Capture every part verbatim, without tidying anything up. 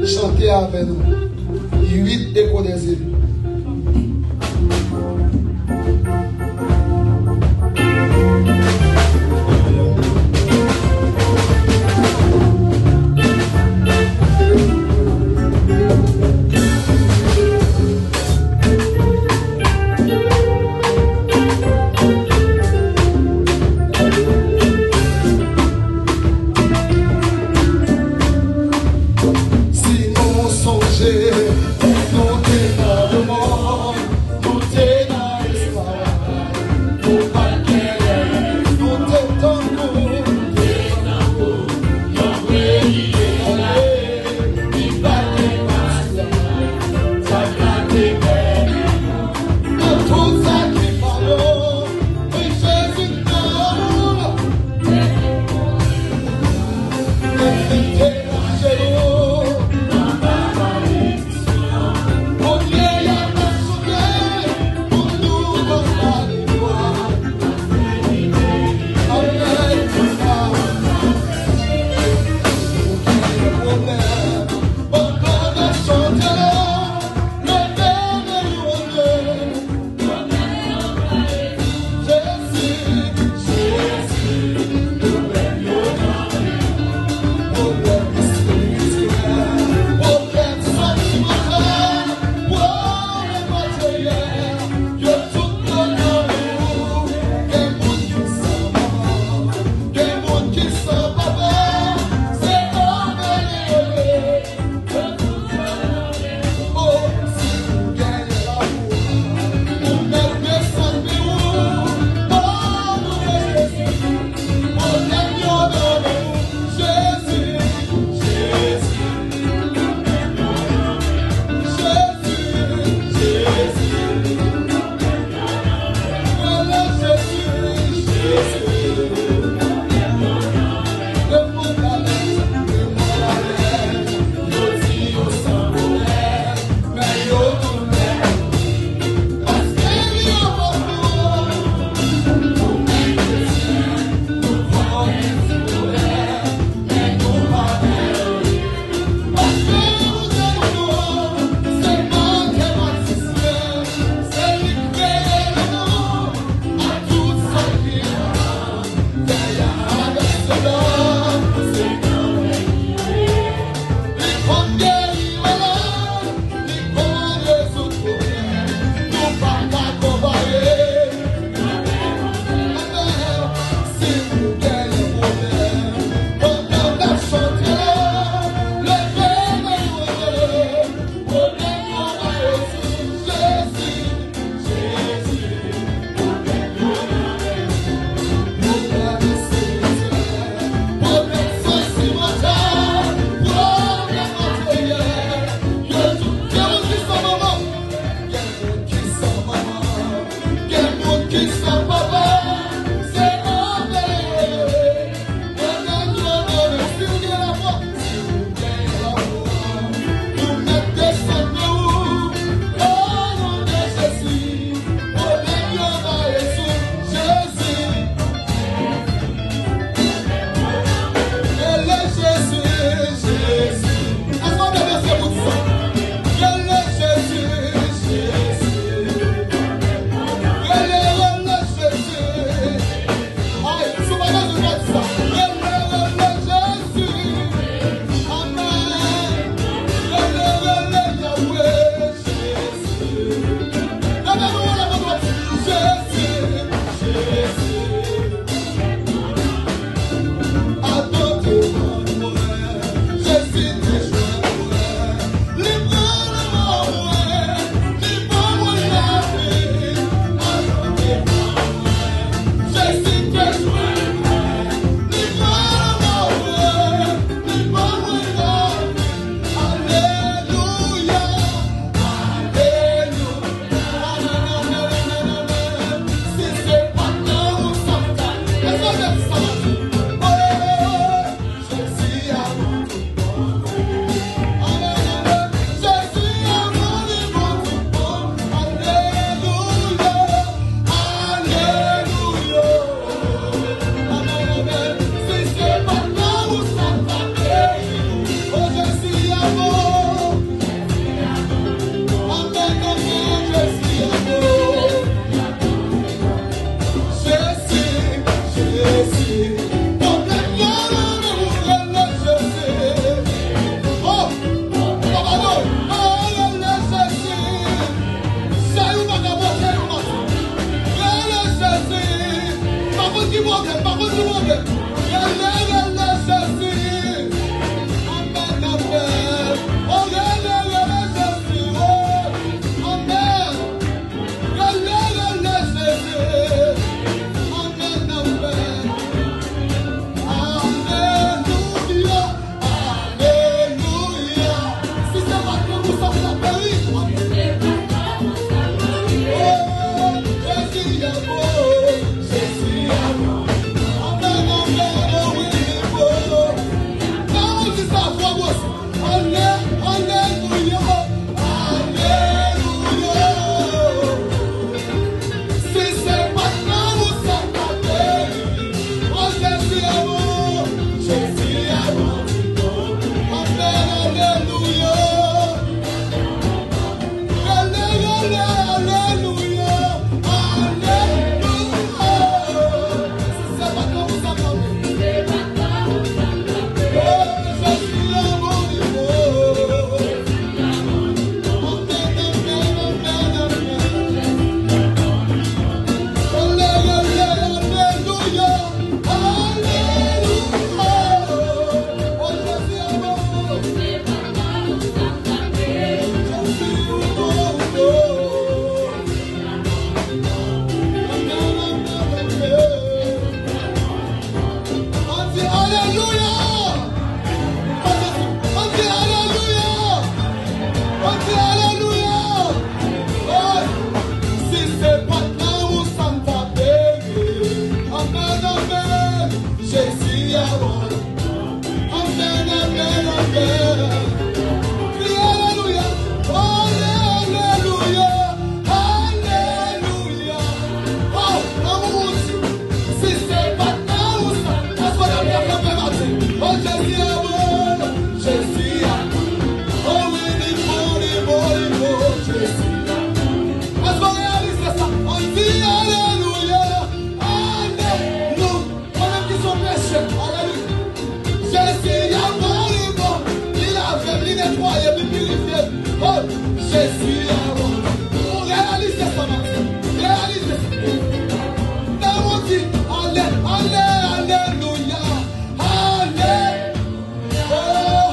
Chante avè nou. Uit Eko dèzeli. Si nou sonje, nou te nan Netwaye, li pirifye. Oh, Jezi a bon. Ou reyalize sa, maten. Reyalize sa. Nan ou di, ale, ale, alelouya. Ale. Oh,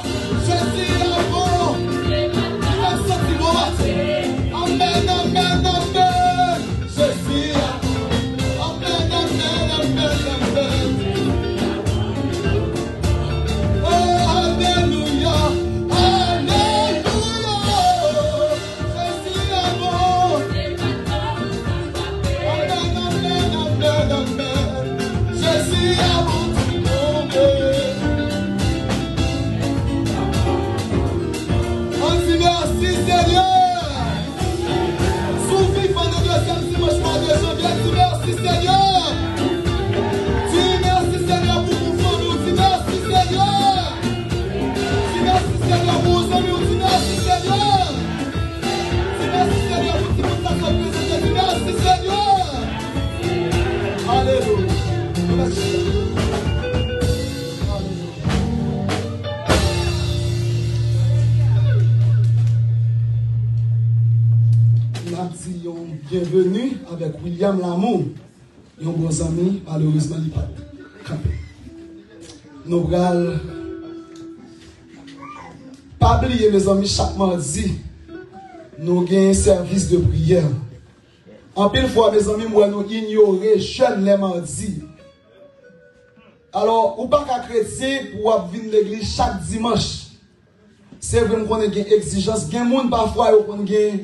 Jezi a bon. Li fè m santi bon maten. Amèn, amèn, amèn. Jezi a bon. Amèn, amèn, amèn, amèn. Oh, alelouya. Alelouya. Jezi a bon. Amèn, amèn, amèn, amèn. Jezi a bon, bon Dye. Ann di mèsi, Senyè. Si w vivan nan dezyèm dimanch mwa de janvye, di mèsi, Senyè. Di mèsi, Senyè, pou, pou fanmi w. Di mèsi, Senyè. Di mèsi, Senyè, pou zanmi w. Di mèsi, Senyè. Di mèsi, Senyè, pou timoun sa k ap prezante. Di mèsi, Senyè. Alelouya. Alelouya. N ap di yon byenveni avèk William Lamour, yon bon zanmi, malerezman, li pa t kanpe. Nou pral, pa bliye, mezanmi, chak madi, nou gen sèvis de priyè. Anpil fwa, mezanmi, m wè nou inyore jèn lè madi. Alò, ou pa ka kretyen pou w ap vin legliz chak dimanch. Se vre, m konnen gen egzijans, gen moun pafwa yo konn gen